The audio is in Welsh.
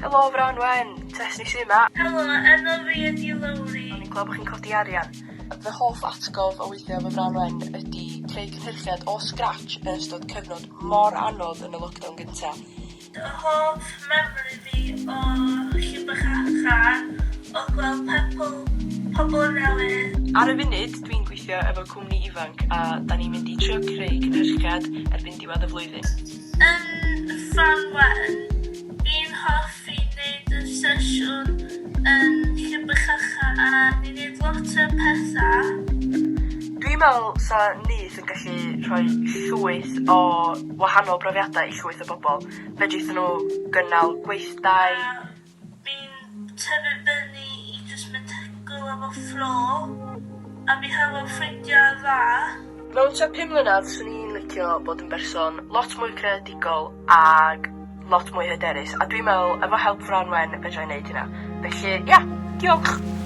Helo Fran Wen, Tesni sy 'ma. Helo, enw fi ydi Lowri. O'n i'n clywed bo' chi'n codi arian. Fy hoff atgof o weithio efo Fran Wen ydi creu cynhyrchiad o scratch yn ystod cyfnod mor anodd yn y lockdown gynta. Fy hoff memory fi o Llwybr Llachar oedd gweld pepl, pobl newydd. Ar y funud dwi'n gweithio efo cwmni ifanc a 'dan ni'n mynd i trio creu cynhyrchiad erbyn diwedd y flwyddyn. Yn Fran Wen, fi'n hoffi neud y sesiwn yn Llwybr Llachar a ni'n neud lot o petha. Dwi'n me'wl 'sa nyth yn gallu rhoi llwyth o wahanol brofiadau i llwyth o bobol. Fedrith nhw gynnal gweithdai. A fi'n tyfu fyny i jyst mynd gwylo efo flow a fi hefo ffrindiau dda. Mewn tua 5 mlynedd 'swn i'n licio bod yn berson lot mwy creadigol ag lot mwy hyderus a dwi'n me'wl efo help Fran Wen fedrai neud hynna. Felly ia, diolch!